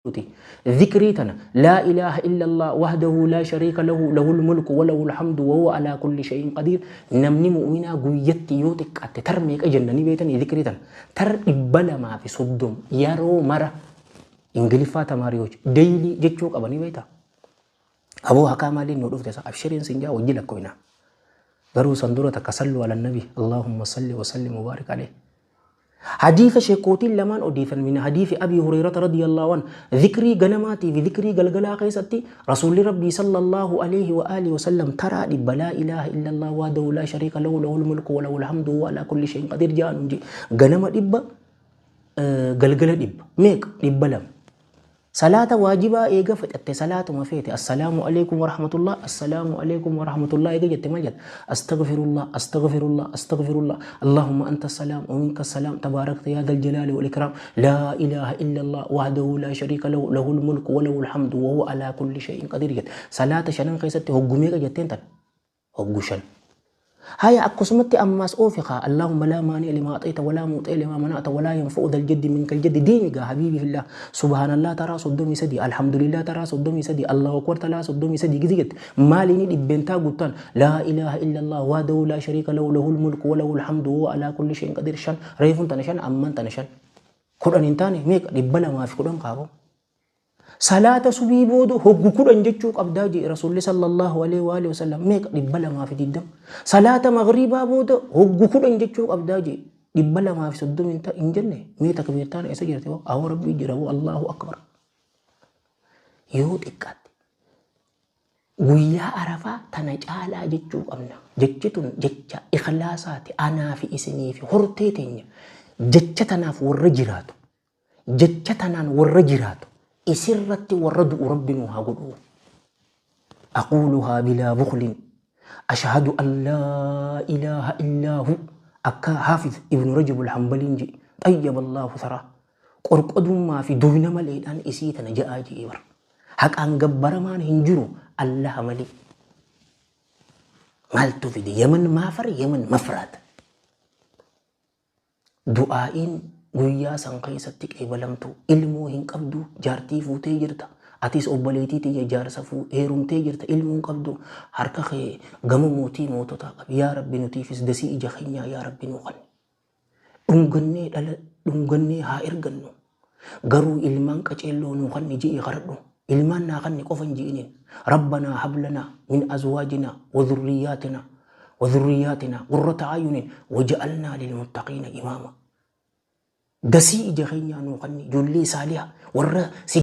Nuti zikrii tana laa ilaaha illallah wahdahu laa shariika lahu lahul mulku wa lahul hamdu wa huwa alaa kulli shay'in qadiir. Namni mu'minaa guyyatti yoo xiqqaatte tar meeqa jenna ni beektanii? Zikrii tana tar 230 yeroo mara, Ingiliffaa tamaariyoch daily jechuu qaba, ni beektaa? Aboo, hakaa maaliin nu dhufte? Sa abshiriin sin jaa, wajji lakkoyna. Garuu san dura takka sallu ala nabi, Allahumma salli wa sallim wa barik alayhi. Hadiisa sheekootiin lamaan odeessan, min hadiisi Abii Hureerata radiyallahu anhu, zikrii ganamaatii fi zikrii galgalaa keessatti Rasuulli Rabbii sallallahu alayhi wa alihi wa sallam taraa 100 laa ilaaha illallah wahdahu laa shariika lahu lahul mulku wa lahul hamdu wa ala kulli shay'in qadiir ja'an je. Ganama 100, galgala 100, meeqa? 200. Salaata waajibaa eega fixatte, salaatuma feete, assalaamu alaikum warahmatullah, assalaamu alaikum warahmatullah eega jette, maal jette? Astaghfirullah, astaghfirullah, astaghfirullah, allahumma anta salaam wa minka salaam, tabaarakta yaa dhal jalaali wal ikraam, laa ilaaha illallah wahdahu laa shariika lahu lahul mulku wa lahul hamdu wa huwa alaa kulli shay'in qadiir jette. Salaata shanan keessatti hoggu meeqa jetteen tan? Hoggu shan. Haya, akkasumatti ammaas oofi kaa, Allahumma laa maani'a limaa axayta walaa mu'xiya limaa mana'ta walaa yanfa'u dhal jaddi minkal jaddi. Deemi gaa, habiibi fillah. Subhaanallah taraa 33, alhamdulillah taraa 33, Allahu akbar taraa 33 gizi jette, maaliini dhibbentaa guuttaan? Laa ilaaha illallah wahdahu laa shariika lahu lahul mulku wa lahul hamdu wa huwa alaa kulli shay'in qadiir shan, reefuun tana shan, ammaan tana shan, 10 hin taane? Meeqa? 210 kaaboo. Salaata subii booda hoggu 10 jechuu qabdaa jee Rasuulli sallallahu alaihi wa alihi wasallam. Meeqa? 220. Salaata maghriibaa booda hoggu 10 jechuu qabdaa jee. 230 hin jenne? Mee takbiirtaan eessa jirti hoo? Ahoo, Rabbii jira hoo, Allahu akbar. Yoo xiqqaatte guyyaa Arafaa tana caalaa jechuu qabna. Jechi tun jecha ikhlaasaati, anaa fi isinii fi hortee teenya. Jecha tanaaf warra jiraatu, jecha tanaan warra jiraatu, isirratti warra du'u Rabbi nu haa godhu. Aquuluhaa bilaa buklin, ashhadu an laa ilaaha illaa hu, akka Haafiz Ibnu Rajab al-Hambaliin jedhe, xayyaba Allahu tharaa, qorqodummaa fi duyna maleedhaan isii tana ja'aa je'e bar. Haqaan gabbaramaan hin jiru Allaha malee. Maaltu fide? Yaman maafar, Yaman mafraat. Du'aa'iin guyyaa san keessatti qeebalamtu. Ilmoo hin qabdu, jaartii fuutee jirta. Atis obboleettii tiyya, jaarsa heerumtee jirta, ilmoo hin qabdu. Harka kee gama mootii moototaa qabi. Yaa Rabbi, nutiifis dasii ija keenyaa yaa Rabbi nuu kenni. Dhungannee dhala dhungannee haa ergannu. Garuu ilmaan qaceelloo nuu kenni ji'i kadhadhu. Ilmaan naa kenni qofa hin ji'iniin. Rabbanaa hablanaa min azwaajinaa wa dhurriyyaatinaa wa dhurriyyaatinaa qurrata ayunin waja'alnaa lilmuttaqiina imaama. Dasii ija keenyaa nuu kenni, ijoollee saaliha warra si